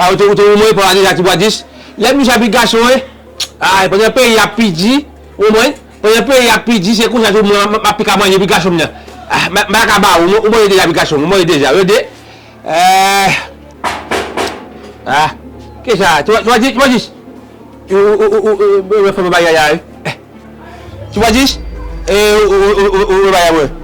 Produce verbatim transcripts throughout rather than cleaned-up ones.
A, ou te, ou te, ou mwen pa deja ti bwa dis. Lè misye ap gason, wi. Ay, pandan peyi ap pidi, ou mwen, pandan peyi ap pidi, se konsa tou mwen, m ap pika manje, pi gason m nan. Ah, m, m ka ba ou, ou mwen deja pi gason, ou mwen deja, ou de. Eh. Ah, ki sa? Ti bwa dis, ti bwa dis. Ou, ou, ou, ou, ou, ou, fè m bagay la, wi. Eh. Ti bwa dis? E, ou, ou, ou, ou, ou, ou, bagay mwen.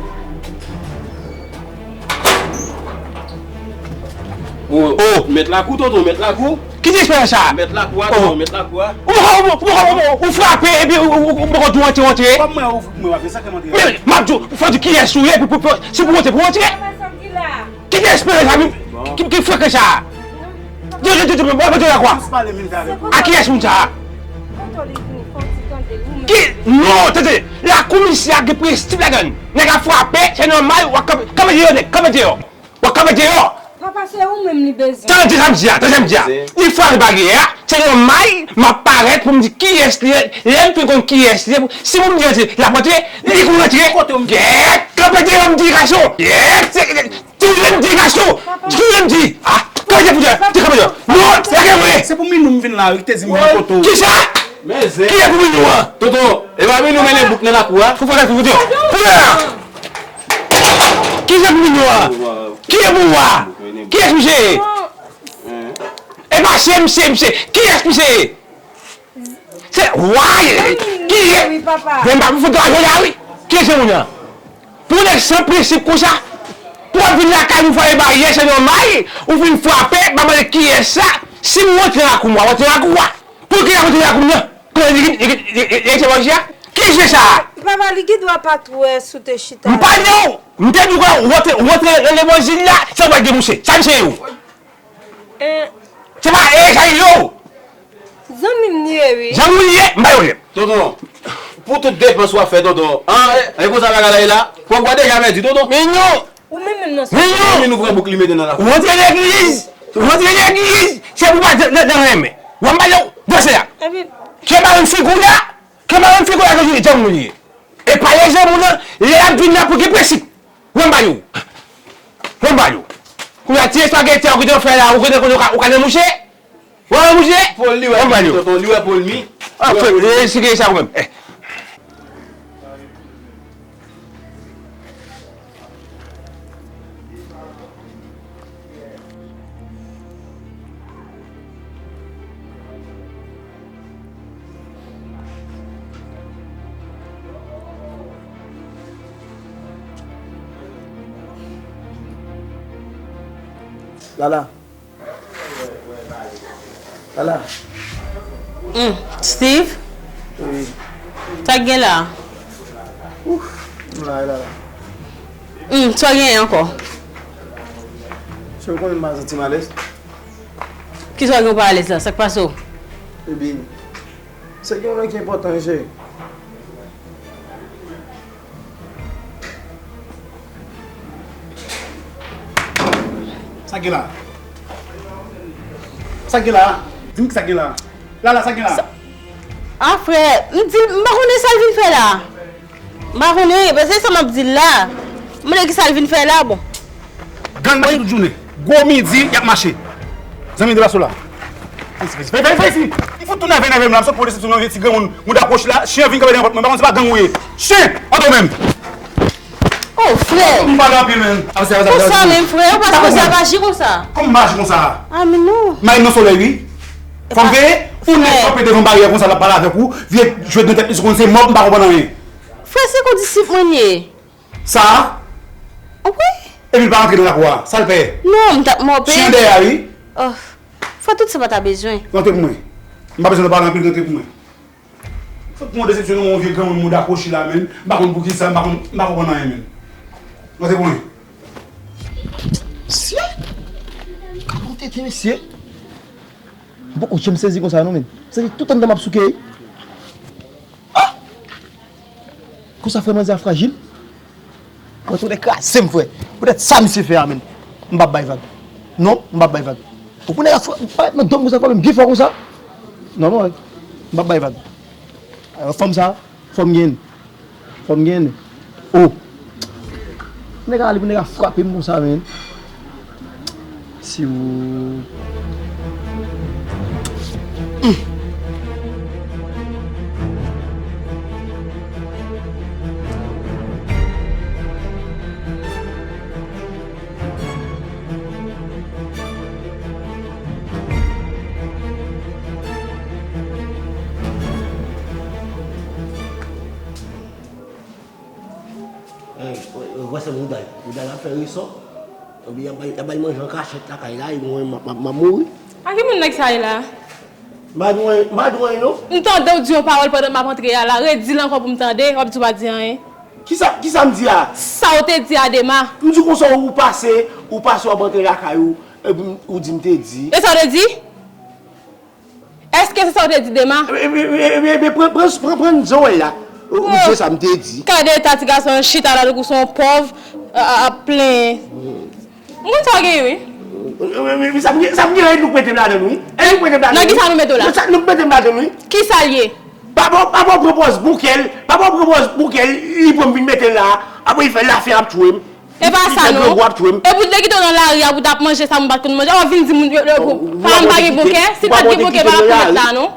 Oh, mèt lakou, tonton, mèt lakou. Ki ti esperans sa? Mèt lakou a, tonton, mèt lakou a. Ou poko, ou poko, ou frape, epi ou, ou, ou poko di w antre, antre. Kòm mwen, ou, mwen, w ap fè sa kòman antre? Men, m ap di w, fò di kiyès ou ye, pou, pou, pou, si pou w antre, pou w antre. Ki ti esperans sa, ki, ki, ki frekan sa? Di, di, di, di, mwen, mwen, mwen, mwen, kwa? A kiyès moun sa? Ki, non, tande, lakou misye a gen prensip ladan l. Nèg ap frape, se nòmal, w ap kanpe, kanpe deyò, nèg, kanpe deyò. W ap kanpe deyò. Papa, se ou menm li bezwen. Tande sa m di a, tande sa m di a. Li frape baryè a, se nòmal, m ap parèt pou m di kiyès li ye, lè m fin konn kiyès li ye, si pou m di antre, l ap antre, li pou rantre. Gèt, kanpe deyò m di gason. Gèt, se, se, Ti jan di gason! Ti jan di! Ah, kanpe pou di! Ti kanpe di! Non, lage mwen! Se pou Minou m vin la, wi, ki te di m yon kote w. Kisa? Kiyès pou Minou an? Tonton, e pa Minou mennen bouk nan lakou a? Fou fò fou fò. Pou la! Kiyès pou Minou an? Kiyès pou wa? Kiyès misye? E pa se misye, misye. Kiyès misye? Se, way! Kiyès? Men m pa pou fout raje la, wi. Kiyès se moun nan? Pou nèg san prensip konsa, pou w ap vin lakay nou fè baryè, se nòmal, ou vin frape, pa mande kiyès sa, si m rantre lakou m, w ap rantre lakou a. Pou ki l ap rantre lakou m nan? Konnen li, li, li, li, li, li, li, Kiyès se sa? Papa, li gen dwa pa t wè si w te chita. M pa di w, m te di w rantre, rantre nan lemozin la, se w pral debouse. Sa misye ye w? Se pa e sa yo. Zanmi m li ye, wi. Zanmi w li ye, m pa yo ye. Tonton, pou tout depans w ap fè, tonton. An, e, e konsa bagay la ye la. Pòg w a deja pèdi, tonton. Men non. Ou menm menm nan sa. Men non. Zanmi nou pran bouk li mete nan lakou. Rantre legliz, rantre legliz, se pou pa nan, nan renmen. W ap pale w, danse la. Epi. Ke marenn figi w la, ke marenn figi w la, ke zanmi w li ye. E pale zanmi w nan, lè l ap vin la pou gen prensip. Wè m ba yo. Wè m ba yo. Kounye a ti espageti a ou gentan fè la, ou gentan konnen ou ka, ou ka nan mouche? Wè mouche? Pòl li wè, wè m ba yo. Tonton, li wè Pòl mi. Ah, frè, e, si gen sa ou menm. Eh. Lala. Lala. Hmm, Steve? Wi. Sa k gen la? Ouf, m la, Lala. Hmm, sa w genyen ankò? Cheri, ou konnen m pa santi m alèz. Kisa w gen w pa alèz la? Sa k pase w? Ebyen, se gen yon nèg ki enpòtan, wi, cheri. Sa k gen la? Sa k gen la? Di m kisa k gen la? Lala, sa k gen la? Sa, a, frè, m di l, m pa konnen sa l vin fè la. M pa konnen, paske se sa m ap di l la. M mande kisa l vin fè la, bon. Gang mache tout jounen. Gwo midi, y ap mache. Zanmi de Basola. Fè, fè, fè isi. Li fout tou nève, nève m la. M sot pran desepsyon nan yon ti granmoun, mouda kwochi la. Chen vin kanpe devan pòt mwen. M pa konn se pa gang ou ye. Chen! Antre w menm! Oh, frè! M pale anpil, menm. Konsa menm, frè. Ou pa sipoze ap aji konsa. Kòman m pa aji konsa? Ah, men non. Mayi nan solèy, wi. Fò m veye. Pou nèg kanpe devan baryè konsa, l ap pale avèk ou. Vye jwèt nan tèt li, se konn se mòb, m pa konprann anyen. Frè, se kondisip mwen ye. Sa? Wi. Epi l pa rantre nan lakou a. Sa l pè? Non, m t ap mòpe. Chen dèyè a, wi. Oh. Fò tout sa pa ta bezwen. Rantre pou mwen. M pa bezwen nan pale anpil, rantre pou mwen. Fòk pou yon desepsyon nan yon vye granmoun mouda kwochi la, menm. M pa konn poukisa, m pa konn, m pa konprann anyen, menm. Rantre pou mwen. Mesye! Kòman w tete, mesye? M poko janm sezi konsa, non, menm. Sezi tout anndan m ap souke. Ah! Konsa frè manzè a frajil. Mwen tou kraze m, frè. Poutèt sa misye fè a, menm. M p ap bay vag. Non, m p ap bay vag. Ou pou nèg a frè, parèt nan dòm konsa, frè, menm byen fò konsa. Non, non, m p ap bay vag. Alò, fanm sa, fò m genyen. Fò m genyen. Oh! Nèg a ale pou nèg a frape m konsa, menm. Si ou Ey, wè, wè, wè se Woodal. Woodal ap fè resò. Epi y ap bay, y ap bay manje an kachèt lakay la, epi mwen, m ap, m ap, m ap mouri. A ki moun nèg sa ye la? M pa di w anyen, m pa di w anyen, non. M tande w di yon pawòl pandan m ap antre a la. Redi l ankò pou m tande. W ap di w pa di anyen. Kisa, kisa m di a? Sa w te di a Dema. M di w konsa ou pase, ou pase w ap antre lakay ou, epi ou di m te di. E sa w te di? Èske se sa w te di Dema? Ebyen, ebyen, ebyen, pran, pran, pran, pran jan w wè l la. Ou, ou se sa m te di. Gade eta ti gason an chita la tankou se yon pòv, a, a, ap plenyen. M konn sa w genyen, wi. Wi, wi, wi, sa m gen, sa m gen, e nou k mete m ladan l, wi. E nou k mete m ladan l, wi. Nan kisa nou mete w la? Sa, nou k mete m ladan l, wi. Kisa l ye? Papa w, papa w pran pòz bouke l, papa w pran pòz bouke l, li pran m vin mete l la, apre li fè lafen ap tchwe m. E pa sa non. Li fè grangou ap tchwe m. Epi w te kite w nan lari a pou w t ap manje sa moun pa t konn manje. W ap vin di moun yo, yo, papa m pa gen bon kè. Si l pa t gen bon kè, pa t ap ret la non.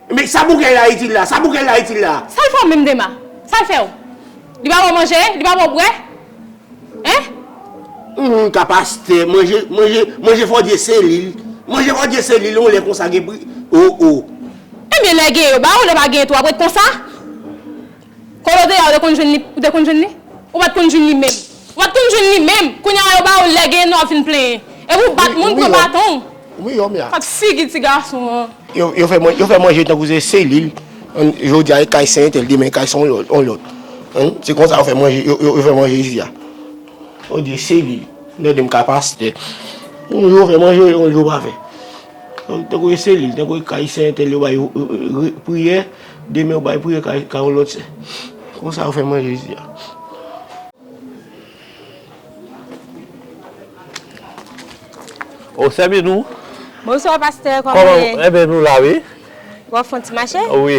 Men sa bouke l la itil la? Sa bouke l la itil la? Sa l fè w menm Dema? Sa l fè w? Li pa ba w manje? Li pa ba w bwè? Hein? Hum, ka pastè, manje, manje, manje fò Dye seli l. Manje fò Dye seli l, yon lè konsa gen pri. O, o. Ebyen, lè gen yo ba w, lè pa gen tou, w ap ret konsa? Kote w te ye a, ou te konn jwenn li, ou te konn jwenn li? Ou pa t konn jwenn li menm. Ou pa t konn jwenn li menm. Kounye a yo ba w lè gen, nou ap vin plenyen. Epi w bat moun, pran baton. Wi, wi, wi, wi. Fat figi ti gason an. Yo, yo fè man-, yo fè manje tankou se seli l. Jodi a e kay se entèl, demen e kay se yon lòt, yon lòt. Hen? Se konsa yo fè manje, yo, yo, yo fè manje isi a. Yo di seli l. Tande m ka pastè. Yon jou yo fè manje, yon jou yo pa fè. Tankou e seli l, tankou e kay se entèl yo bay, yo, yo, yo, priyè. Demen yo bay priyè ka, ka yon lòt sè. Konsa yo fè manje isi a. O, sè Minou. Bonswa, pastè, kòman w ye? Kòman, enben, nou la, wi. W ap fè yon ti mache? Wi.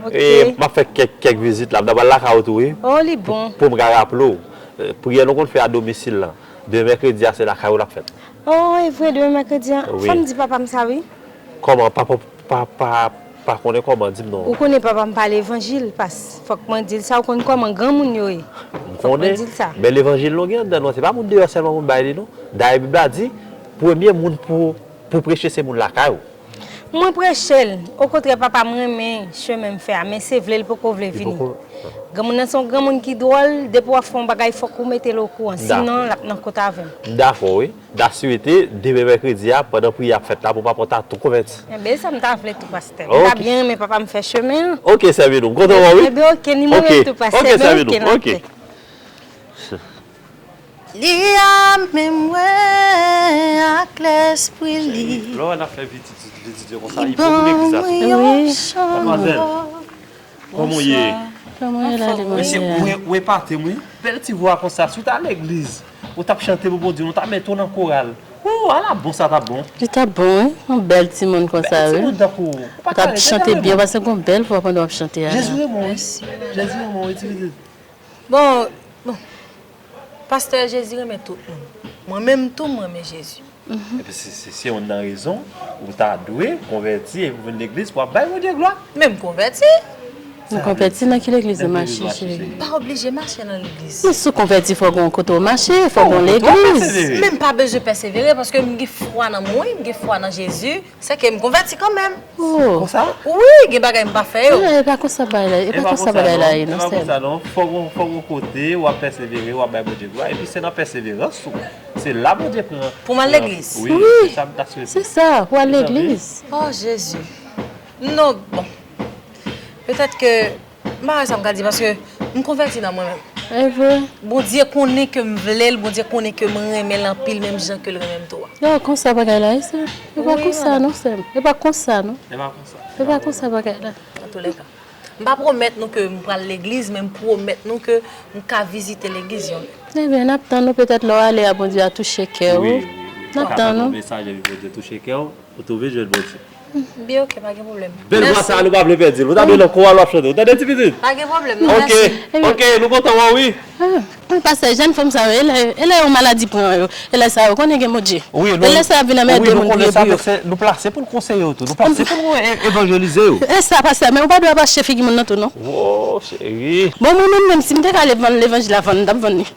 Ok. E, m ap fè kèk, kèk vizit la. M ta pral lakay ou tou, wi. O, li bon. Pou, pou m ka raple w, e, priyè nou konn fè a domisil lan. Demen mèkredi a, se lakay ou l ap fèt. O, e vre, demen mèkredi an. Wi. Fò m di papa m sa, wi. Kòman, papa, pa, pa, pa konnen kòman, di m non. Ou konnen papa m pa levanjil, pas. Fòk mwen di l sa, ou konn kòman granmoun yo ye. M konnen. Fòk mwen di l sa. Men levanjil nou gen anndan nou, se pa moun deyò sèlman pou n bay li non. Dayè Bib la di, premye moun pou, pou preche se moun lakay ou. Mwen preche l. Okontrè, papa m renmen chemen m fè a, men se vle l poko vle vini. Li poko. Granmoun nan se yon granmoun ki dwòl, depi w ap fè yon bagay, fòk ou mete l okouran, sinon l ap nan kont avè m. M dakò, wi. M ta swete, demen mèkredi a, pandan priyè ap fèt la, pou papa w ta tou konvèti. Enben, sa m ta vle tou, pastè. M ta byen renmen papa m fè chemen an. Ok, sè Minou, m kontan wè w, wi. Enben, ok, ni mwen menm tou, pastè. Ok, sè Minou, ok. Li a menm mwen ak lespri li. Lè w wè n ap fè vizit, vizit yo konsa, li bon pou legliz la tou. Wi. Madmwazèl. Kòman w ye? Kòman w ye la, demwazèl? Mesye, ou, ou epate m, wi. Bèl ti vwa konsa, si w t al legliz, ou t ap chante pou Bondye, nou t ap mete w nan koral. Ou, ala bon sa t ap bon. Li t ap bon, wi. Yon bèl timoun konsa, wi. Bèl timoun tankou w. Ou pa ka rete la, men. Ou t ap chante byen, paske w gen yon bèl vwa pandan w ap chante a la. Jezi renmen w, wi. Jezi renmen w, wi, ti pitit. Bon, bon. Pastè, Jezi renmen tout moun. Mwen menm tou, mwen renmen Jezi. Epi se, se, se youn nan rezon ou ta dwe konvèti epi vin legliz pou w ap bay Bondye glwa. Men m konvèti. M konvèti nan ki legliz ou mache, cheri? Pa oblije mache nan legliz. Men si w konvèti, fò w gen yon kote w mache, fò w gen yon legliz. Men m pa bezwen pèsevere paske m gen fwa nan mwen, m gen fwa nan Jezi. Sèke m konvèti kanmenm. Oh. Konsa? Wi, gen bagay m pa fè yo. Non, e pa konsa bagay la, e pa konsa bagay la ye, non, sè m. E pa konsa non, fò gon, fò gon kote w ap pèsevere, w ap bay Bondye glwa, epi se nan pèseverans ou, se la Bondye pran. Pou m al legliz. Wi, se sa m ta swete. Se sa, pou al legliz. Oh, Jezi. Non, bon. Petèt ke M pa wè sa m ka di, paske m konvèti nan mwen menm. E vre. Bondye konnen ke m vle l, Bondye konnen ke m renmen l anpil, menm jan ke l renmen m tou a. Yo, konsa bagay la ye, sè m. E pa konsa non, sè m. E pa konsa non. E pa konsa. E pa konsa bagay la. Antoulèka, m pa pwomèt nou ke m pral legliz, men m pwomèt nou ke m ka vizite legliz yon lè. Ebyen, n ap tann ou, petèt lè w ale a, Bondye a touche kè w. Wi, wi, wi. N ap tann ou. Ou ka tann yon mesaj epi Bondye touche kè w, ou twouve jwenn Bondye. Byen, oke, pa gen pwoblèm. Bèl vwa sa a, nou pa vle pèdi l. Ou tande nan kou a l w ap chante. Ou tande ti pitit? Pa gen pwoblèm, non. Oke, oke, nou kontan wè w wi. Pastè, jèn fanm sa yo, e lè, e lè yon maladi pran yo, e lè sa yo konnen gen Bondye. E lè sa y ap vin anmède moun priye pou yo. Nou plase pou n konseye yo tou. Nou plase pou n evanjelize yo. E sa, pastè, men ou pa dwe ap achte figi moun nan tou, non. Wo, cheri. Bon, mwen menm, menm si m te ka ale vann levanjil la, vann m t ap vann li.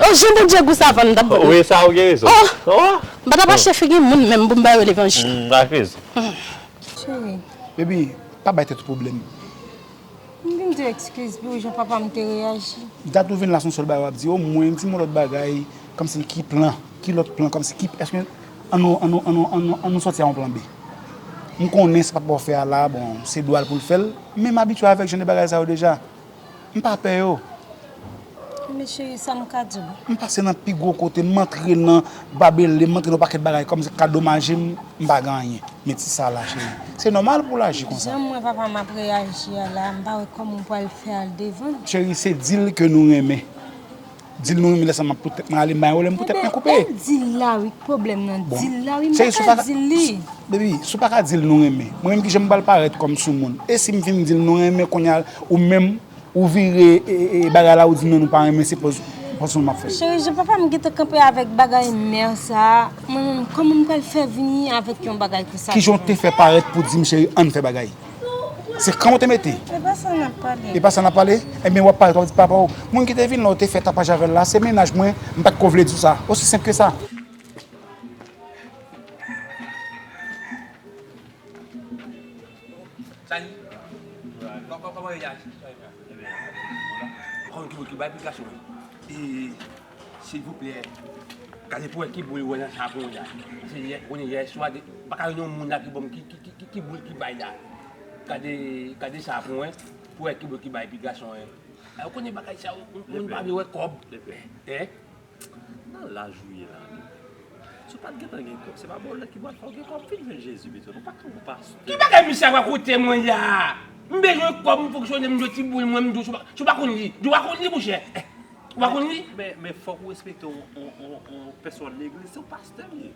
O, jan Bondye gou sa, vann m t ap vann li. Wi, sa ou gen rezon. M pa t ap achte figi moun menm pou m ba yo levanjil. M pa fè sa. Cheri. Baby, pa bay tèt ou pwoblèm. M vin di w eskiz pou jan papa m te reyaji. Dat ou vin la se yon sèl bagay w ap di, omwen di m yon lòt bagay, kòmsi ki plan, ki lòt plan, kòmsi ki, èske, ann nou, ann nou, ann nou, ann nou, ann nou sòti a yon plan B. M konnen se pa t pou w fè a la, bon, se dwa l pou l fè l, men m abitye avèk jan de bagay sa yo deja. M pa pè yo. Men cheri, sa m ka di w? M pase nan pi gwo kote, m antre nan babele, m antre nan yon pakèt bagay kòmsi k ka domaje m, m pa gen anyen. Men ti sa la, cheri. Se nòmal pou l aji konsa. Jan m wè papa m ap reyaji a la, m pa wè kòman w pral fè al devan l. Cheri, se di l ke nou renmen. Di l nou renmen, lè sa m ap pote tèt mwen ale, m pa gen pwoblèm pou tèt mwen koupe. Ebyen, di l la wi, k pwoblèm nan. Di l la wi, m pa ka di l li. Baby, si w pa ka di l nou renmen, mwen menm kijan m pral parèt kòm soumoun? E si m fin di l nou renmen, kounye a, ou menm, Ou vire bagay la ou di non nou pa renmen se pòz pòz nou m ap fè. Cheri, jan papa m gentan kanpe avèk bagay mè sa a, mwen menm kòman m pral fè vini avèk yon bagay konsa? Kijan w te fè parèt pou di m cheri ann fè bagay? Se kan w te mete? E pa sa n ap pale. E pa sa n ap pale? Ebyen w ap parèt w ap di papa w, moun ki te vin la w te fè tapaj avè l la se mennaj mwen, m pa t ko vle di w sa. Osi senp ke sa. Sali, kòman yo ye a? Kòman ki boul ki bay pou gason an? Silvouplè, gade pou wè ki boul ou wè nan sa pou mwen la. Konnen yè swa, m pa ka jwenn yon moun la ki ban m ki boul ki bay la. Gade sa pou mwen, pou wè ki boul ki bay pou gason an. Ou konnen bagay sa yo, moun pa vle wè kòb. Hein? Nan laj ou ye la menm. Si w pa t gentan gen kòb, se pa bòlèt ki pral fè w gen kòb. Vin jwenn Jezi pito. Nou pa tankou pastè. Ki bagay misye ap rakonte mwen la? M bezwen kòb, m fonksyone, m jwe ti boul mwen, m di w si w pa konn li. Di w pa konn li, monchè. Ou pa konn li? Men, men fòk ou respekte yon, yon, yon, yon pèsòn legliz, se yon pastè m ye.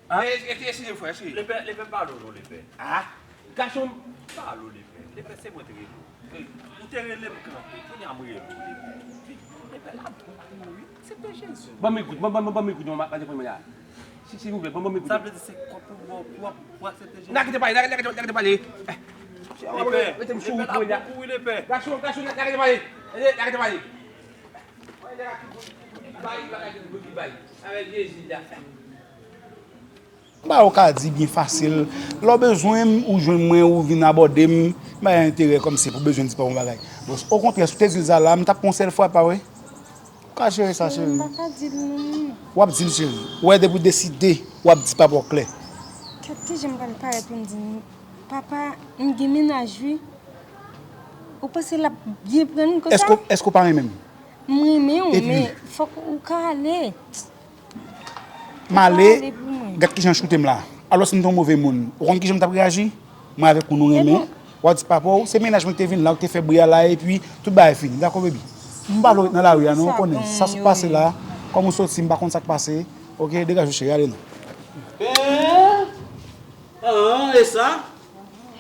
Ah. E, e, e, eskize m, frè, eskize. Lepè, lepè, m pale w non, lepè. Ah. Gason m. Pale w, lepè. Lepè, se mwen te rele w. Ou te rele m kanpe. Kounye a m rele w, lepè. Lepè, la bon pou ou, wi. Aksepte Jezi. Ban m yon goud, ban, ban, ban, ban m yon goud, non, m ap pale pou mwen la. Si, silvouplè, ban, ban m yon goud. Sa vle di se kòb pou w, pou w, pou w aksepte Jezi? N arete pale, n arete, n arete pale. Lepè, lepè, la bon pou ou, wi, lepè. Gason, gason, n arete pale. N arete pale. Mwen nèg a tout moun ki bay, bagay ki tout moun ki bay. Avèk Jezi, li ap fè. Bagay ou ka di byen fasil. Lè w bezwen m, ou jwenn mwen, ou vin abòde m, m pa gen enterè kòmsi pou bezwen di pa yon bagay. Bon, okontrè, si w te di l sa la, m t ap pran yon sèl frapa, wi. Ou ka jere sa, cheri. M pa ka di l non. W ap di l, cheri. Ou wè, depi w deside, w ap di papa w klè. Gad kijan m pral parèt pou m di l, papa, m gen mennaj, wi. Ou panse l ap byen pran l konsa? Èske, èske w pa renmen m? M renmen w, men fòk ou ka ale. M ale, gad kijan l choute m la. Alò si m te yon move moun, ou konn kijan m t ap reyaji? Mwen avèk ou nou renmen, w ap di papa w, se mennaj mwen ki te vin la, ou te fè bri a la, epi tout bagay fini. Dakò, baby? M pa vle w ret nan lari a, non, ou konnen. Sa sot pase la, kòm ou soti, m pa konn sa k pase. Oke, degaje w, cheri, ale non. An, e sa?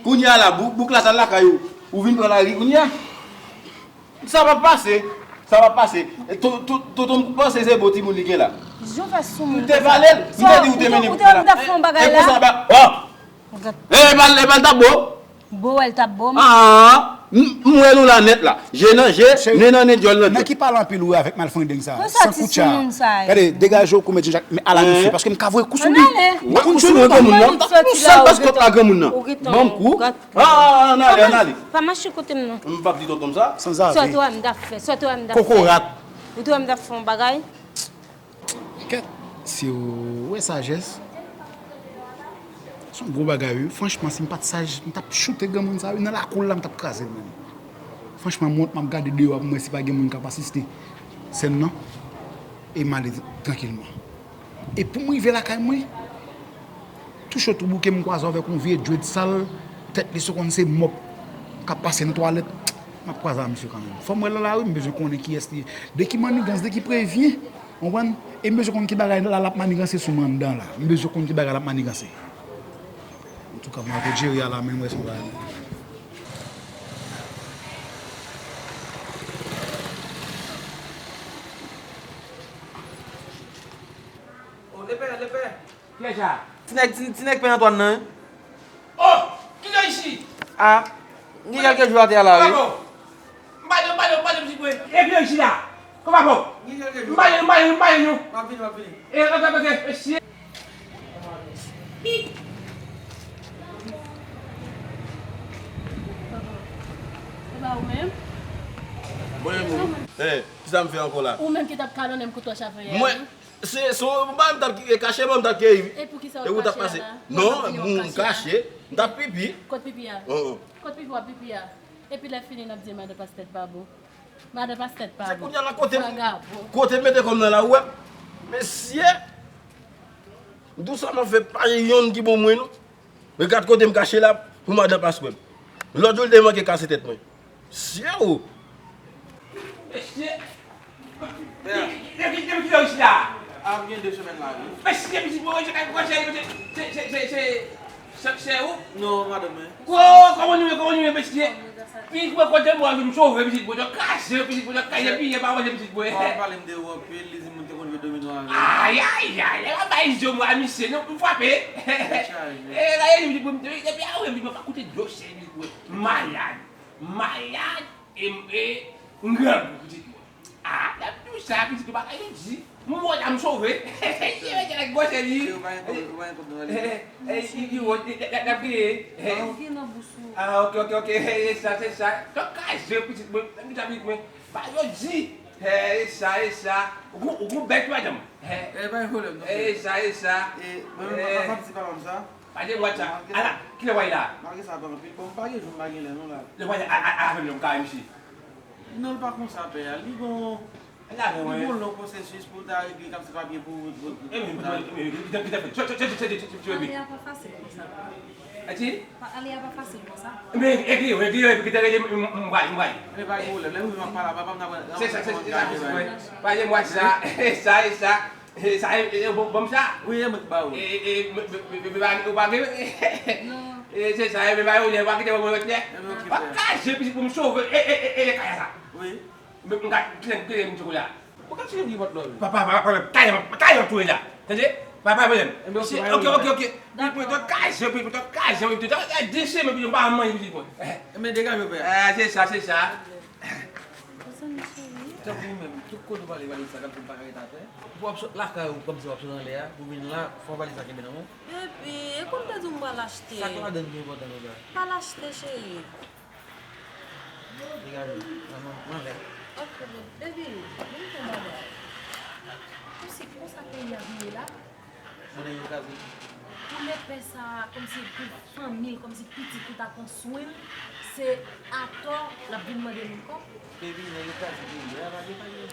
Kounye a la, bouk, bouk la t al lakay ou. Ou vin pran lari kounye a? Sa p ap pase. Sa p ap pase. Tonton m panse se bon timoun li gen la. M te pale l. M te di ou te mennen bouk la. E konsa ba. Oh! E pa l, e pa l t ap bon? Bo wè l t ap bon. Ah! M wè nou la nèt la. Je nan je, nen nan nen, dyòl nan dyòl. Nan ki pale anpil ou avèk malfrendeng sa? San koutcha. Gade, degaje w kou mèt Jean Jacques, men ala misye, paske m ka voye kou sou li. M pa konn sou granmoun nan. M pa konn sal baskèt la granmoun nan. Ban m kou. Ah, ann ale, ann ale. Pa mache kote m non. M p ap di tonton m sa. Sanzave. Sa w t wè m t ap fè, sa w t wè m t ap fè. Kokorat. Ou t wè m t ap fè yon bagay. Kèt, si w wè sajès, se yon gwo bagay wi. Franchman, si m pa t saj, m t ap choute granmoun sa wi. Nan lakou l la, m t ap kraze l menm. Franchman, m wont, m ap gade deyò a pou m wè si pa gen moun k ap asiste sèn nan. E m ale trankilman. E pou m rive lakay mwen, touche twou bouke m kwaze avèk yon vye dread sal, tèt li sou konn se mòp k ap pase nan twalèt. M ap kwaze a misye kanmenm. Fò m wè l nan lari, m bezwen konnen kiyès li ye. De ki mannigans, de ki prevyen. Konprann? E m bezwen konn ki bagay la l ap maniganse sou m anndan la. M bezwen konn ki bagay l ap maniganse. Antouka, mwen avèk Jerry a la menm, wè se yon bagay. Oh, lepè, lepè. Kiyès sa? Ti nèg, ti, ti nèg pen Antwàn nan, wi. Oh! Kite isit! Ah, gen kèlke jou atè a la, wi. Bravo! M pale, m pale, m pale, pitit mwen. E kite isit la! Kòman bon? Gen kèlke jou. M pale, m pale, m pale, non. M ap vini, m ap vini. E, e, e, e, mesye. E pa ou menm? Mwen menm, wi. Eh, kisa m fè ankò la? Ou menm ki t ap kalonnen m kouto chafeyen an, wi. Se, se yon bagay m t ap ki-, kache, bon, m t ap keyi, wi. E poukisa w t ap kache a la? Non, m kache, m t ap pipi. Kot pipi a? Kot pipi w ap pipi a? Epi lè fini, n ap di madan pastè pa bon. Madan pastè pa bon. Se kounye a la kote m, kote m mete kò m nan la, ou wè? Mesye! M tou sèlman fè pa gen yonn ki bon mwen, non. Men gad kote m kache la pou madan pastè. Lòt jou, l te manke kase tèt mwen. Mesye o! Mesye! Depi, depi kilè w isit la? Ap gen de semèn la, wi. Mesye, pitit mwen, se kay pwojè yo, se, se, se, se, se, se, se ou? Non, madanm mwen. Ko-, kòman nou ye, kòman nou ye, mesye? Pitit mwen, kote mwen, m sove, pitit mwen, yo kraze, pitit mwen, yo kraze, piye pa manje, pitit mwen. Papa pale m de ou anpil, li di moun te konn jwe domino avè l. Ay, ay, ay, lè m ap bay zye mwen a misye, non, m frape. Tèt chaje. E, la, e, pitit mwen, depi a ou, pitit mwen, pa koute dosye, pitit mwen. Malad. Malad e, e grangou, pitit mwen. Ah, lè m di w sa, pitit mwen, bagay yo di. M wè la, m sove. Li mete nèg gòch li. Ou pa gen kòb, ou pa gen kòb nan valiz la? Eh, eh, li, li wòch, li, li, l ap kriye. Ah, ok, ok, ok. E sa, se sa. Tòk kraze, pitit mwen. Lè m di sa, pitit mwen. Bagay yo di. Eh, e sa, e sa. Ou gon, ou gon bèk, madanm. Eh, pa gen pwoblèm, non. E sa, e sa. E, mwen menm, m ap di papa m sa. Pa gen WhatsApp. Ala, kilè w pral la? Malgre sa, pa anpil. Bon, m pa gen jou, m pa gen lè, non, la. Lè w pral la, a, a, a, avè m, m ka wè misye. Non, l pa konsa, pè a. Li gon, li gon long pwosesis pou l ta regle kantite papye pou, pou, pou, pou ta. Ale a pa fasil konsa. Eti? Pa, ale a pa fasil konsa. Men, ekri, ekri, ekri, ekri, m, m, m pral, m pral. Men pa gen pwoblèm. Lè m rive, m ap pale a papa m, n ap, n ap. Se sa, se sa, se sa, se sa. Pa gen WhatsApp, e sa, e sa. E sa, e, e, bon, bon, sa. Wi, e mwen ki ba ou. E, e, e, m, m, m, m, m, ou pa gen. Non. E, se sa, e, m, m, ou pa kite mwen rete. E, m okipe. Pa kraze pitit pou m sove, e, e, e, e, kay sa. Wi. M, m ka, kite, kite m chokola. Ou ka tire m ki pòt lò, wi. Papa, papa, papa, kay, kay, kay, tou la. Tande? Papa, papa. E, m okipe. Ok, ok, ok. Dakò. Pitit mwen, kraze, pitit mwen, kraze, pitit mwen, kraze, pitit mwen, pa manje, pitit mwen. E, men degaje, pè. Ah, se sa, se sa. Mezanmi, cheri. Tankou ou menm, tout kote w prale, valiz sa, gad pou m pa ka ret atè. Pou w ap sot lakay ou, kòmsi w ap sot anlè a, pou w vin la, fò valiz sa kenbe nan men w. Baby, e konn te di w m pral achte. Sa k ladan l ki enpòtan konsa? Pral achte, cheri. Degaje, m, m, m anlè. Ok, baby, vin fè yon bagay. Ou si konsa peyi a vire la? Mwen nan yon kazi. Pou lepè sa a, kòmsi pou fanmi l, kòmsi pitit li ta pran swen l, se atò l ap vin mande moun kòb? Baby, nan yon kazi peyi a, pa gen, pa gen.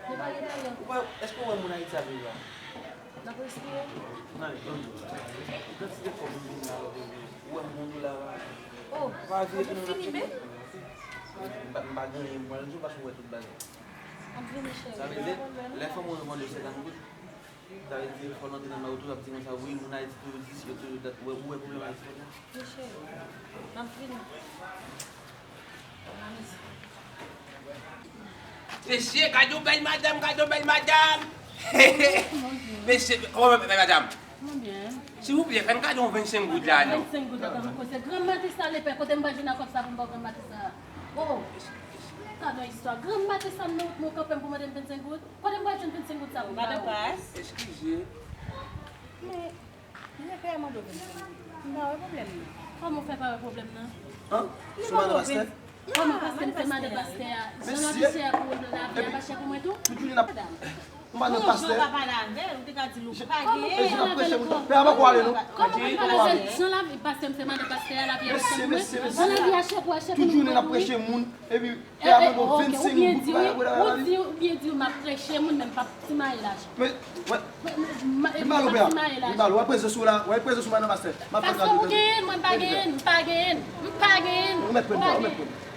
Li pa gen talan. Ou pa, èske w wè moun Ayiti ap viv la? N ap respire. Nan, yon kantite kòb nou vin la, ou wè moun yo la. Oh, pa vire nou fini, men. M pa, m pa gen anyen pou mwen, m di w paske w wè tout bagay. M ap vini, cheri. Sa vle di, lè fanm ou yo mande w senkant goud, sa vle di, fò l antre nan mè w tou, l ap di konsa, wi, moun Ayiti toujou di si, yo toujou dat, ou wè, ou wè pwoblèm Ayiti konsa? Wi, cheri. M ap vini. Mesye, gade yon bèl madanm, gade yon bèl madanm. Mesye, kòman bèl madanm? Mwen byen. Silvouplè, fè m kado yon vennsenk goud la, non. Vennsenk goud, atann, mwen koze. Granmati sa, lepè, kote m pral jwenn kòb sa pou m ba w granmati sa? Oh, gade yon istwa. Granmati sa, m nan wout mwen, w kanpe m pou mande m vennsenk goud? Kote m pral jwenn vennsenk goud sa pou m ba w? Madan Pas. Eskize. Men, lepè a mande w vennsenk goud. M pa wè pwoblèm nan. Kòman w fè pa wè pwoblèm nan? An? Sou madan pastè? Kòman pastè m se madan pastè a? Jan l ap chè pou lavi a pa chè pou mwen tou? Tout jounen n ap, ou madan pastè. Bonjou, w pa pale avè l, ou te ka di l ou pa gen. Mesye, n ap preche moun. Pè a poko ale non. Kòman pou l pale avè l? Jan lavi pastè m se madan pastè a, lavi a pa chè pou mwen. Jan lavi a chè pou a chè pou nou. Tout jounen n ap preche moun. Epi, pè a mande w vennsenk goud pou bagay la. Ou di, ou byen di, m ap preche moun, men m p ap simaye lajan. Men, wè. Men, men, men, m p ap simaye lajan. Li ba l, wè prezans ou la, wè prezans ou madan pastè. M ap fè gade. Pastè, ou genyen l, mwen m pa genyen l, m pa genyen l, m pa genyen l. Ou mèt pran, ou mèt pran.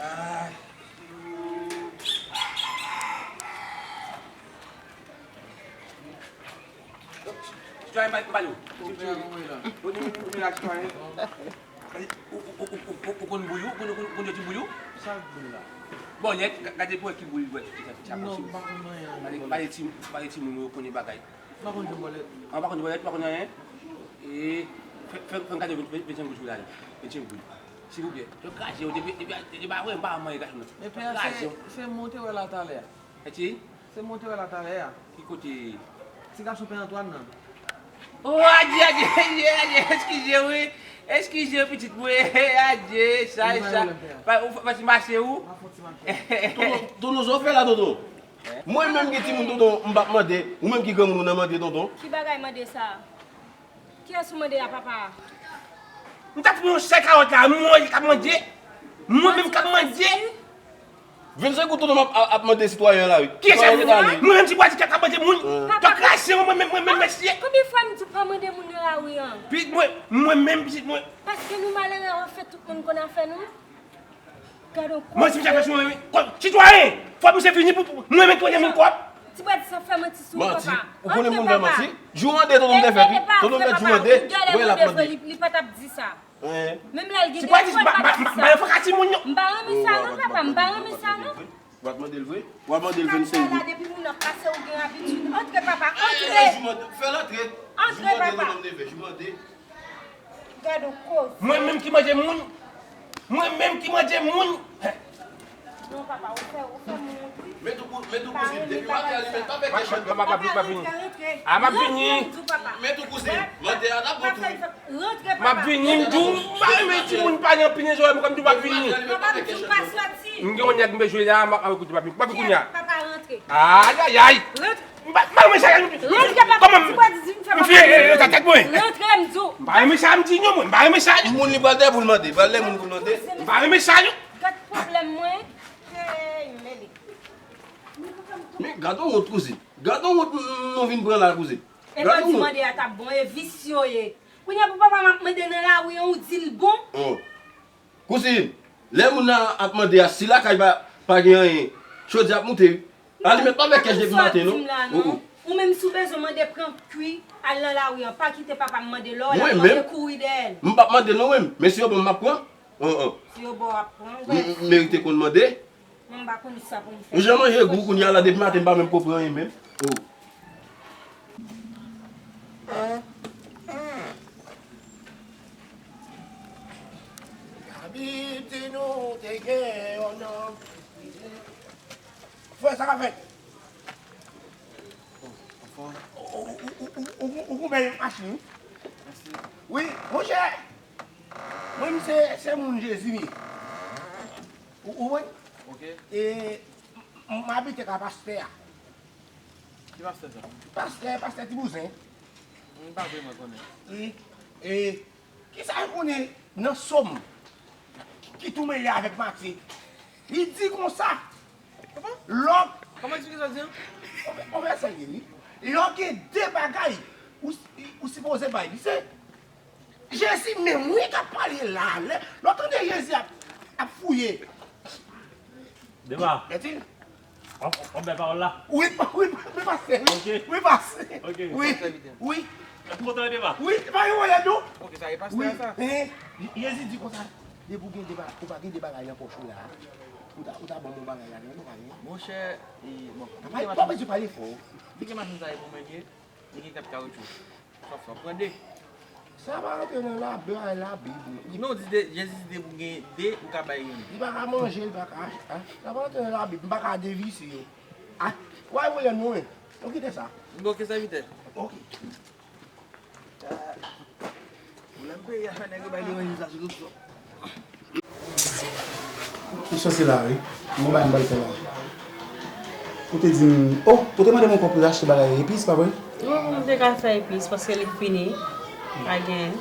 Ah. Sitwayen, m pa di w. Ou konn bouyi, ou konn, ou konn, ou konn ti bouyi. Sa k bouyi la? Bòlèt, ga-, gade pou wè ki bouyi, wè, ki sa, ki sa. Non, m pa konn anyen. Gade, gade ti, gade timoun yo konnen bagay. M pa konn jwe bòlèt. Ah, ou pa konn jwe bòlèt, ou pa konn anyen? E, fè, fè, fè m gade vennsenk goud pou la, vennsenk goud. Silvouplè. Yo kraze, yo, depi, depi, depi, depi, m pa wè, m pa manyen gason nan. Yo kraze. Se, se mwen w te wè la talè a. Eti? Se mwen w te wè la talè a. Ki kote? Ti gason Pè Antwàn nan. Oh, adye, adye, adye, adye, eskize wi. Eskize pitit mwen, adye, sa, sa. Ou fè yon ti mache ou? M ap fè yon ti mache. Tonton, tonton, sa w fè la, tonton? Mwen menm ki timoun, tonton, m p ap mande, ou menm ki granmoun ou nan mande, tonton. Ki bagay mande sa? Kiyès ou mande a, papa? M t ap pran yon sèl kawòt la, mwen k ap mande. Mwen menm k ap mande. Vennsenk goud tonton ap, ap, ap mande sitwayen an la, wi. Kiyès sa? Mwen menm sitwayen k ap mande moun. Papa, kraze mwen, mwen menm, mwen menm, mesye. Konbyen fwa m di w pa mande moun nan lari an? Pitit mwen, mwen menm, pitit mwen. Paske nou malere, anfèt, tout moun konn afè nou. Gade yon kòb. Manti misye ap fè sou mwen, wi. Sitwayen, fò misye vini pou, pou mwen menm ki mande moun kòb. Ti bwè di sa fè manti sou ou, papa. Ou konnen moun fè manti? Jou mande tonton m te fèt, wi. Tonton m te jou mande, wè l ap mande. Li pa t ap di sa. Menm lè l gen defo, li pa t ap di sa. M pa renmen sa non, papa, m pa renmen sa non. W ap mande l vre? W ap mande l vennsenk goud. Depi moun nan pase, ou gen abitid. Antre, papa, antre. Fè l antre. Antre, papa. Jou mande tonton m te fè, jou mande. Gade yon koze. Mwen menm ki manje moun. Mwen menm ki manje moun. Non, papa, ou fè, ou fè moun. Met ou kou-, met ou kouzin. Depi maten an, li met pa fè kèch. M ap vini. A, m ap vini. Met ou kouzin. Mande a la pou tou. M ap vini, m di w, m pa renmen timoun pa nan pine zòrèy mwen, kòm di w m ap vini. Papa, m di w pa soti. M gen yon nèg m bezwen la, m ap, m ap koute papi. Papi kounye a. Papa, rantre. Ayayay. Rantre. M pa, m pa renmen sa. Rantre, papa. Kòman m fè, e, e, e, tèt mwen. Rantre, m di w. M pa renmen sa, m di non, mwen. M pa renmen sa. Moun li pral dèyè pou l mande. Pral dèyè moun pou l mande. M pa renmen sa, non. Gad pwoblèm mwen. Hey, mele. Men gad yon wont, kouzin. Gad yon wont nou vin pran la, kouzin. E lè w di mande a t ap bon, e vis yo ye. Kounye a pou papa m ap mande nan lari an, ou di l bon? Oh. Kouzin, lè moun nan ap mande a, si lakay pa, pa gen anyen, chodi ap moute, wi. Alimèt pa fè kèch depi maten, non. Ou menm si w bezwen mande pran kwi, al nan lari an, pa kite papa m mande lè w la, mande kouri dèyè l. M p ap mande non, mwen. Men si yo ban m, m ap pran. Oh, oh. Si yo ba w, w ap pran. M, m merite konn mande. Mwen m pa konn sa pou m fè. Ou jan manje gou kounye a la depi maten m pa menm ko pran anyen menm. Oh. Labib di nou te gen yon nonm. Frè, sa k ap fèt? Ou, ou, ou, ou, ou, ou konpè yon machin, wi. Wi, monchè. Mwen, m se, se moun Jezi m ye. Ou, ou konprann? Ok. E, m, m abite ka pastè a. Ki pastè sa? Pastè, pastè Ti Bouzen. M pa vrèman konnen. E, e, kisa l konnen nan Sòm ki tou mele avèk Matye? Li di konsa, lè w... Kòman eksplike sa w di an? On vèsè li, wi. Lè w gen de bagay, ou, ou sipoze bay li. Se Jezi menm, wi, k ap pale la. Lè, lè w tande Jezi ap, ap fouye. Dema. Mèt li. W ap, w ap bay pawòl la? Wi, wi, wi, pastè, wi. Ok. Wi, pastè. Ok. Wi, wi. M kontan, Dema. Wi, pa yon pwoblèm, non. Ok, sa e pastè sa. Wi. Jezi di konsa, depi w gen de ba-, ou pa gen de bagay nan pòch ou la, ou ta, ou ta ban m yon bagay la, non, pa gen. Monchè, e, bon. Pa, pa bezwen pale fò. Li gen machin sa e pou mwen, li gen kat kawotchou. Sa, sa pran de. Sa pa rantre nan Labib, Labib. Non, di de, Jezi di de pou gen de, ou ka bay youn. Li pa ka manje, li pa ka achte. Sa pa rantre nan Labib, m pa ka devise yo. A, w a voye nou, wi. Nou kite sa. Bon, ok, sèvitè. Ok. Pwoblèm peyi a fè nèg yo bay de manje sa sou tout fò. M sòse la, wi. Mwen bay m bay fè la. Ou te di m, oh, ou te mande m ankò pou achte bagay epis, pa vre? Wi, m te ka fè epis, paske li fini. Pa gen.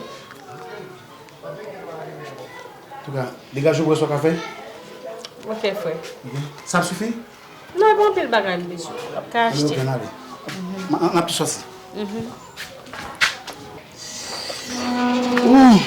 Antouka, degaje w wè sa w ka fè. Ok, frè. Ok. Sa ap sifi? Non, e pa anpil bagay m bezwen. M ap ka achte. Ok, n ale. M, m, m ap tou sòse. Mhm. Ooh.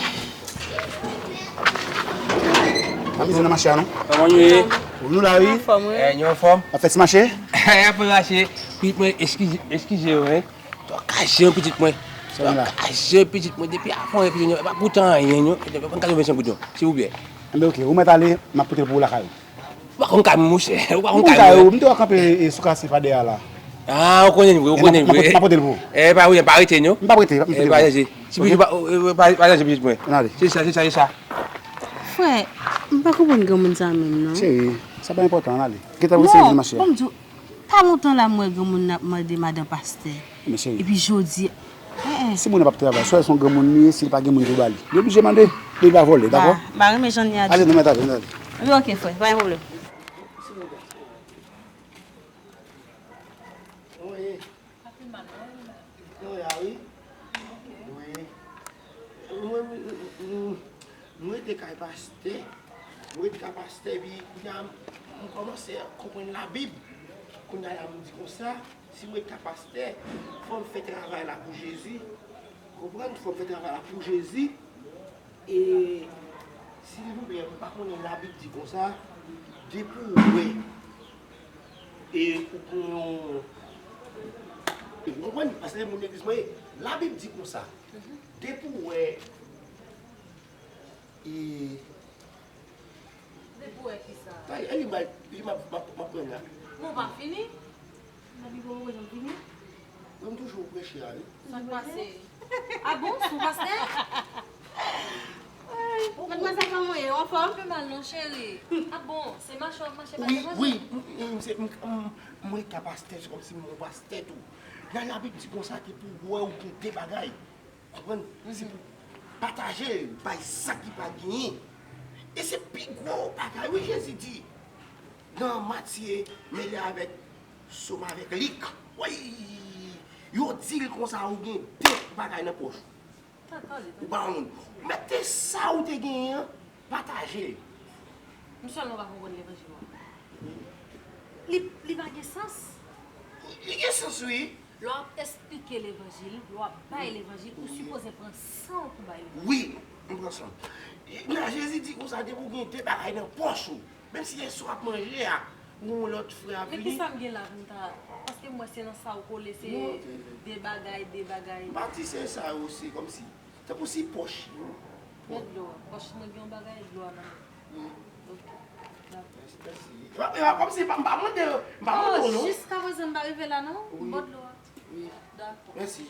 Pa mizè nan mache a, non. Kòman nou ye? Nou la, wi. Anfòm, wi. Eh, nou anfòm? N ap fè ti mache? N ap fè mache. Pitit mwen, eskize, eskize yo, hein. Twa kache yon pitit mwen. Twa kache yon pitit mwen. Depi avan, yon pitit mwen. E pa pou tan anyen, non. Mwen ka jwenn senk goud, non. Silvouplè. Enben, ok. Ou mèt ale, m ap pote l pou ou lakay ou. Ou pa konn kay mwen, monchè. Ou pa konn kay mwen. M te wè kanpe, e, sou kase pa dèyè a la. Ah, ou konnen vre, ou konnen vre. M ap pote l pou ou. Eh, pa, wi, pa rete, non. M p ap rete, m ap pote l pou ou. Eh, pa chanje. Si pitit ou pa, eh, pa, pa chanje pitit mwen. Ann ale. Se sa, se sa, se sa. Frè, m pa konprann granmoun sa menm, non. Cheri, sa pa enpòtan, ann ale. Gentan pou sezi, machè. Non, bon, m di w, pa lontan la m wè granmoun nan ap mande madan pastè. Men cheri. Epi jodi, eh, eh. Si moun nan p ap travay, swa se yon granmoun li ye, si li pa gen moun pou ba li. Li oblije mande, men li pa vòlè, dakò? M pa renmen jan li aji. Ale, nou mèt ale, nou ale. Wi, ok, frè, pa gen pwoblèm. Wi. Yo, ya, wi. Wi. Mwen, m, m, m, m rete kay pastè. Mwen rete kay pastè, epi kounye a, m kòmanse konprann Labib. Kounye a la, m di konsa, si m rete kay pastè, fò m fè travay la pou Jezi. Konprann? Fò m fè travay la pou Jezi. E, silvouplè, m pa konnen Labib di konsa, Depi w wè, e, ou pran yon, ou konprann? Paske se moun legliz mwen ye. Labib di konsa, depi w wè, e, Depi w wè kisa? Ay, ay, li mal, li mal, m ap, m ap pran la. Men w pa fini? Labib ou pa janm fini? Mwen, m toujou preche a, wi. Sa k pase? A bon, sou pastè? Madmwazèl, kòman w ye? Ou anfòm? Mwen mal non, cheri. A bon, se mache w ap mache pa levanjil? Wi, wi, m, m, se, m, m, mwen ka pastè, se kòmsi m yon pastè tou. Nan Labib di konsa ke pou w wè ou gen de bagay. Konprann? Se pou pataje l, bay sa ki pa genyen. E se pi gwo bagay, wi, Jezi di nan Matye, mele avèk Sòm avèk Lik. Wi! Yo di l konsa, ou gen de bagay nan pòch ou. Ou pa yon moun. Mete sa ou te genyen an, pataje l. M sèlman pa konprann levanjil ou an. Li, li pa gen sans. Li gen sans, wi. Lè w ap esplike levanjil, lè w ap bay levanjil, ou sipoze pran san w pou bay levanjil. Wi, m pran san m. Nan Jezi di konsa, depi w gen de bagay nan pòch ou, menm si se sa w ap manje a, ou yon lòt frè ap vini. Men kisa m gen la pou m ta, paske m wè se nan sa w kole, se de bagay, de bagay. M pa di se sa yo, se kòmsi, tankou si pòch yo. Men dlo a, pòch mwen gen yon bagay dlo a nan men. Ok. Dakò. Mèsi, mèsi. E pa, e pa kòmsi m pa, m pa mande, m pa mande w non. Jiskaprezan m pa rive la non, m ba w dlo a. Wi. Dakò. Mèsi.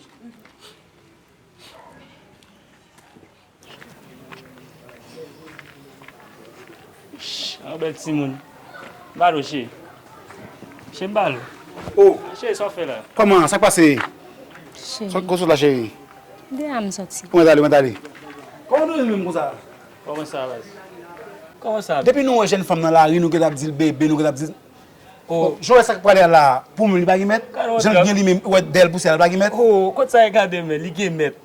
Ch, yon bèl timoun. M ba l, cheri. Cheri, m ba l. Oh. Cheri, sa w fè la? Kòman? Sa k pase? Cheri. Sòt kote w sot la, cheri? Deyò a m sòti. Kòman w t ale? Kòman w t ale? Kòman w t ale menm konsa? Kòman sa, baz? Kòman sa? Depi nou wè jèn fanm nan lari, nou gentan ap di l bebe, nou gentan ap di l. Oh. Jan w wè sa k prale a la, pou mwen li pa gen mèt? Jan l gen li menm, ou wè dèyè l pouse a, li pa gen mèt? Oh, kot sa e gade men, li gen mèt.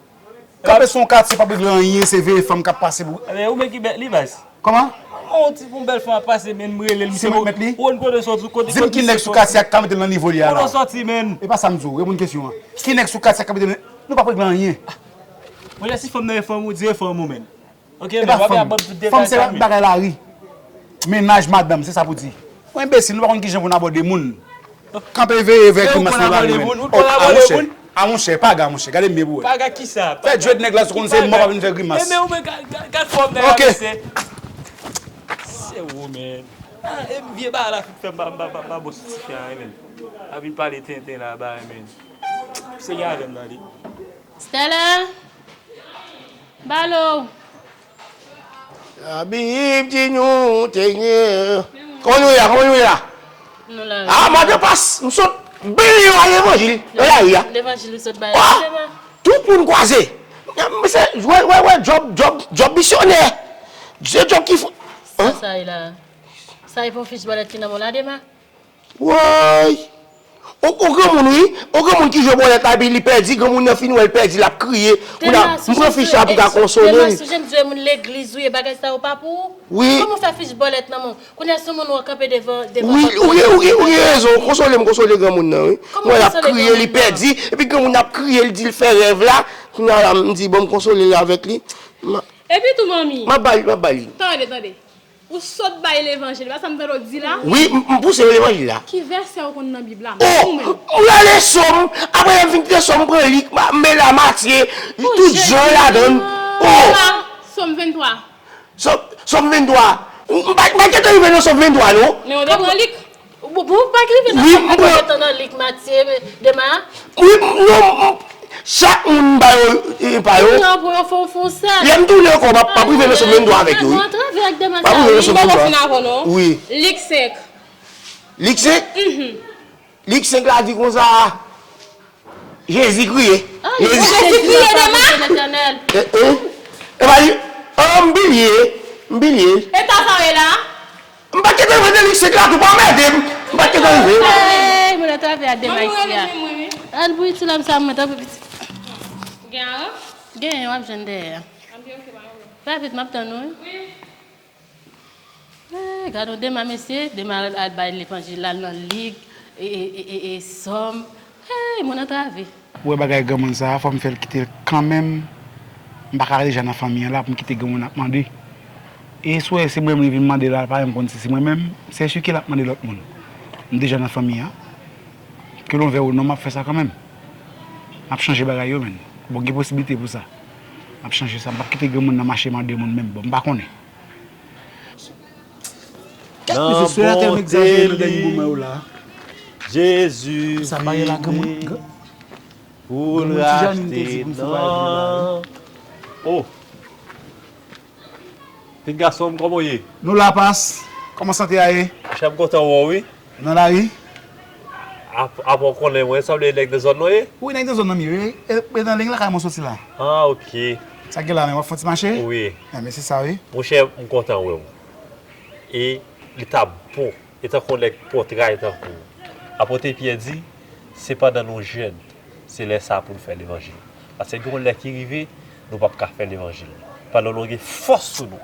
Kanpe sou yon katye p ap regle anyen, se veye fanm k ap pase pou. Ebyen, ou menm ki mèt li, baz. Kòman? On ti pou bèl fanm ap pase, men m rele l, misye. Se mwen k mèt li? Ou konn kote w sòti, kote. Di m ki nèg sou katye a k ka mete l nan nivo li a la. Kote w sòti, men. E pa sa m di w, reponn kesyon an. Ki nèg sou katye a k ka mete l nan, nou p ap regle anyen. Monchè, si fanm nan e fanm ou, di e fanm ou, men. Ok, men w ap ap tout detay sa, men. Fanm se bagay lari. Mennaj madanm, se sa pou di. Ou enbesil, nou pa konn kijan pou n abòde moun. Kanpe veye vè grimas nan lari, men. Oh, a monchè, a monchè, paga, monchè, gade m byen pou wè. Paga kisa? Fè djwèt nèg la, si w konn se mò, pa vin fè grimas. Ebyen, ou men, gad, gad, gad fòm nèg la, mesye. Se ou, men. Ah, e vye bagay la, fè m pa, m pa, m pa, m pa bon sou ti fi a, men. A vin pale tenten la, ba, men. Seyè avè m, tande. Stella! Balo! Labib di nou te gen. Kòman nou ye la? Kòman nou ye la? Nou la. Ah, madan pas, m sot byen yo a levanjil nan lari a. Levanjil ou sot bay la, Dema. Tout moun kwaze. Mesye, wè, wè, wè, djòb, djòb, djòb misyonè. Se djòb ki fò. Sa, sa ye la. Sa e pou fich bòlèt ki nan men w la, Dema? Woy! O, o granmoun wi, o granmoun ki jwe bòlèt la epi li pèdi, granmoun nan fin wè l pèdi, l ap kriye. Kounye a, m pran fich la pou ka konsole l. Dema, sou jan m di w e moun legliz ou ye, bagay sa yo pa pou ou? Wi. Kòman w fè fich bòlèt nan men w? Kounye a, se yon moun w kanpe devan, devan pòt la. Wi, ou gen, ou gen, ou gen rezon, konsole m, konsole granmoun nan wi. M wè l ap kriye, li pèdi, epi granmoun nan ap kriye, l di l fè rèv la. Kounye a la, m di bon, m konsole l avèk li. Epi tou manmi. M ap ba li, m ap ba li. Tande, tande. Ou sot bay levanjil, pa sa m tande w di la? Wi, m, m pouse yo levanjil la. Ki vèsè ou konn nan Bib la? Oh, ou menm? M rale Sòm, apre m fin kite Sòm, m pran Lik, m mele a Matye, tout jan ladan l. Oh! Sòm venntwa. Sòm, Sòm venntwa. M pa, m pa gentan rive nan Sòm venntwa, non. Men ou te pran Lik. Ou, ou pa t rive nan Sòm venntwa, ou gentan nan Lik, Matye, Dema? Wi, non, chak moun ba yo, e, pa yo. Non, pou yo fè w fè w sèl. Lè m tounen ankò, m ap, m ap rive nan Sòm venntwa avèk yo, wi. M ap rive nan Sòm venntwa. Wi. Lik senk. Lik senk la di konsa, Jezi kriye. Jezi kriye, Dema? E, e. E pa li, oh, m bliye, m bliye. E ta sa w ye la? M pa t gentan rive nan Lik senk la tou, pa anmède m. M pa t gentan rive. Ey, moun nan trave a Dema isi a. Al bouyi ti lòm sa mwen tanpri pitit. Gen aran? Gen, w ap jwenn dèyè a. Anben, ok, pa pwoblèm. Rapid, m ap tann ou, wi. Wi. Ey, gad yon Dema, mesye. Dema al, al bay levanjil la nan Lik, e, e, e, e, e Sòm. Ey, moun antrave. Ou wè bagay granmoun sa a, fò m fè l kite l kanmenm. M pa ka deja nan fanmi an la pou m kite granmoun ap mande. E si w wè se mwen menm li vin mande la, pa menm konn si se mwen menm, se siki l ap mande lòt moun. M deja nan fanmi an. Ke l ouvè ou non, m ap fè sa kanmenm. M ap chanje bagay yo, menn. Bon, gen posiblite pou sa. M ap chanje sa. M p ap kite granmoun nan mache mande moun menm. Bon, m pa konnen. Kèt mesye, sè a tèlman egzajere nan dènye moman yo la. Jezi vini pou l rachte nan. Oh. Pitit gason m, kòman w ye? Nou la, pas. Kòman sante a ye? Monchè, m kontan wè w, wi. Nan lari? Ap-, apre w konnen mwen, sanble nèg nan zòn nan w ye? Wi, nèg nan zòn nan m ye, wi. E, e nan liy lakay mwen soti la. Ah, ok. Sa gen la menm, w ap fè yon ti mache? Wi. Enben, se sa, wi. Monchè, m kontan wè w. E li t ap bon. E tankou yon nèg pòtray tankou w. Apot Pyè di, se pandan nou jèn, se lè sa a pou n fè levanjil. Paske gen yon lè ki rive, nou p ap ka fè levanjil. Pandan nou gen fòs sou nou.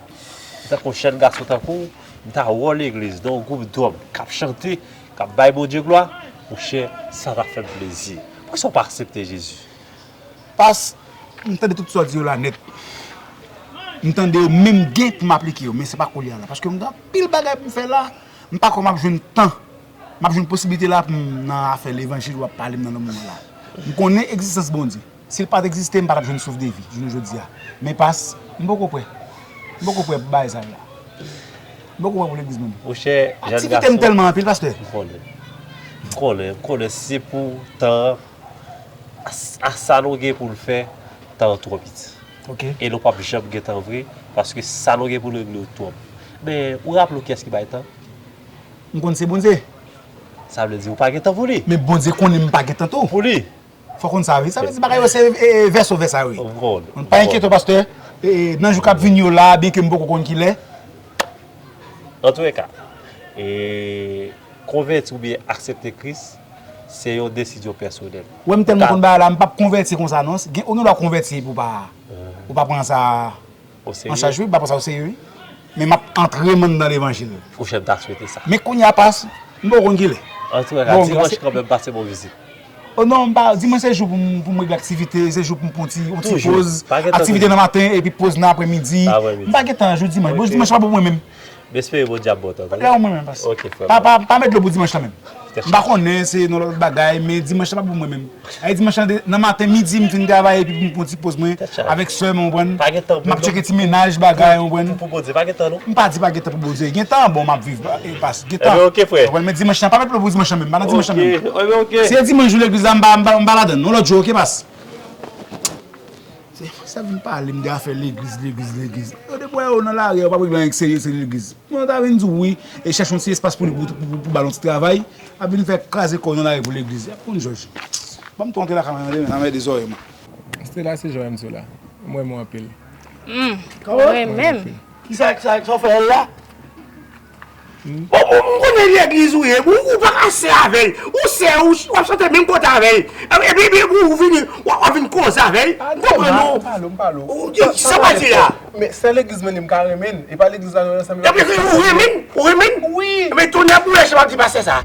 Se tankou yon jèn gason tankou w, m ta wè w legliz, nan yon gwoup dòm, k ap chante, k ap bay Bondye glwa, monchè, sa ta fè m plezi. Poukisa w pa aksepte Jezi? Pas, m tande tout sa w di yo la nèt. M tande yo menm gen pou m aplike yo, men se pa koulye a la. Paske m gen anpil bagay pou m fè la, m pa kwè m ap jwenn tan, m ap jwenn posiblite la pou m nan afè levanjil w ap pale m nan nan moman la. M konnen egzistans Bondye. Si l pa t egziste, m pa t ap jwenn souf de vi, jounen jodi a. Men pas, m poko prè. M poko prè pou bagay sa yo la. M poko prè pou legliz menm. Monchè, jèn gason. Aktivite m tèlman anpil, pastè. M konnen. M konnen, m konnen si se pou tan an, a, a sa nou gen pou n fè, tan an twò piti. Ok. E nou p ap janm gen tan vre, paske sa nou gen pou n regle yo twòp. Men, ou raple w kiyès ki bay tan? M konn se Bondye. Sa vle di ou pa gen tan pou li. Men Bondye konnen m pa gen tan tou. Pou li. Fò w konn sa, wi. Sa vle di bagay yo se, e, e, vèso vèsa, wi. M konn. Pa enkyete w, pastè. E, e, nan jou k ap vini yo la, byenke m poko konn kilè. Antouleka, e, konvèti oubyen aksepte Kris, se yon desizyon pèsonèl. Ou wè m tèlman konn bagay la, m p ap konvèti konsa non. Gen, ou gen dwa konvèti epi ou pa, ou pa pran sa an chaj, wi, m pa pran sa oserye, wi. Men m ap antre m anndan levanjil. Monchè, m ta swete sa. Men kounye a pas, m poko konn kilè. Antouleka, dimanch kanmenm, pase bon vizit. Oh non, m pa, dimanch se jou pou m, pou m regle aktivite, se jou pou m pran ti, yon ti poz, aktivite nan maten, epi poz nan apremidi. M pa gen tan jou dimanch. Bon, dimanch pa bon pou mwen menm. M espere Bondye ap ba w tan. Lè w mwen menm, pas. Ok, frè. Pa, pa, pa met dlo pou dimanch lan menm. M pa konnen se yon lòt bagay, men dimanch lan pa pou mwen menm. Ay, dimanch lan, nan maten, midi, m fin travay, epi pou m pran ti poz mwen avèk sè m, w konprann? M ap tcheke ti mennaj, bagay, w konprann? Pou, pou Bondye, pa gen tan, non? M pa di pa gen tan pou Bondye. Gen tan, bon, m ap viv, e, pas, gen tan. Ebyen, ok, frè. W konprann? Men dimanch lan, pa met dlo pou dimanch lan menm, m pa nan dimanch lan menm. Ok, ebyen, ok. Si se dimanch jou legliz la, m pa, m pa, m pa ladann, yon lòt jou, ok, pas. Se, sa vin pale m de afè legliz, legliz, legliz. Yo debwè yo nan lari a, yo p ap regle anyen k serye, se legliz. Mwen ta vin di w wi, e chèche yon ti espas pou li, pou, pou, pou, pou ba l yon ti travay, ap vin fè kraze kò w nan lari pou legliz. Y ap konn jòj. Ban m tou antre lakay mwen, tande, men, nan mède zòrèy mwen. Stella, se jan w renmen sou la. Mwen renmen w anpil. Mwen menm. Kisa, kisa, sa w fè la? Bon, bon, m konnen legliz ou ye, ou, ou pa ka sè avè l. Ou sè, ou, w ap chante menm kote avè l. Epi, epi, epi ou vini, w ap, w ap vin koze avè l. M konprann ou. M pale w, m pale w. Ou, sa w pral di la? Men sè legliz mwen li m ka renmen l. E pa legliz la nou ansanm. Epi ou renmen l? Ou renmen l? Wi. Ebyen, tonnè boule, se pa di pastè sa.